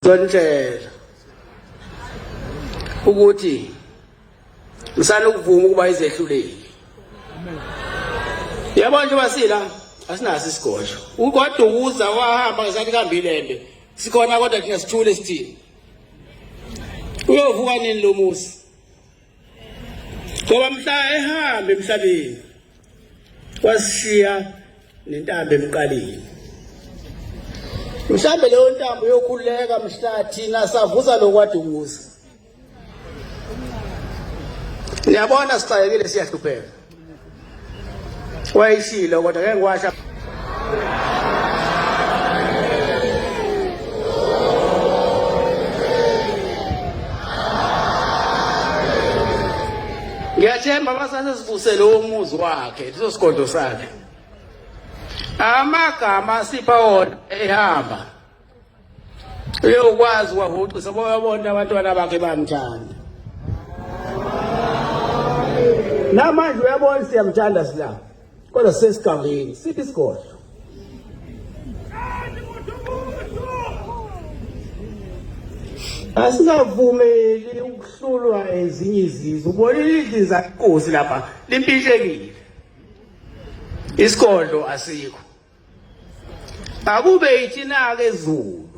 Ngizonitshela ukuthi ngisanokuvuma ukuba izehluleki. Yabo nje basila asinaso isigodlo. Ugodukuza wahamba ngesathi kambilembe. Sikhona kodwa thina sithule sithini. Uyovuka nini lo muzi? Ngoba mhla ehamba emhlabeni wasishiya nentambo emqaleni. Mhlambe leyo ntambo yokhululeka mhla thina savusa lokwadukuza. Niyabona sixakekile siyahlupheka. Wayishilo kodwa ngeke ngiwasha. Ngiyathemba basase sivuse lowo muzi wakhe leso sigodlo sakhe. Amagama asipha wona ehamba. Uyokwazi wahoxisa bayabona abantwana bakhe bamthanda. Namanje uyabona siyamthanda sila. Kodwa sesigangeni siphi isigodlo? Asingavumeli ukuhlulwa ezinye izizwe. Ubonile idliza inkosi lapha limpintshekile. Isigodlo asikho. Akube yithina-ke Zulu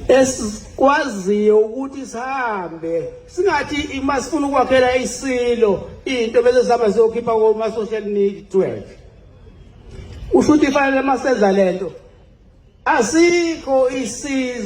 esikwaziyo ukuthi sihambe singathi uma sifuna ukwakhela isilo into bese sihamba siyokhipha koma-social network usho ukuthi fanele uma senza le nto asikho isizwe.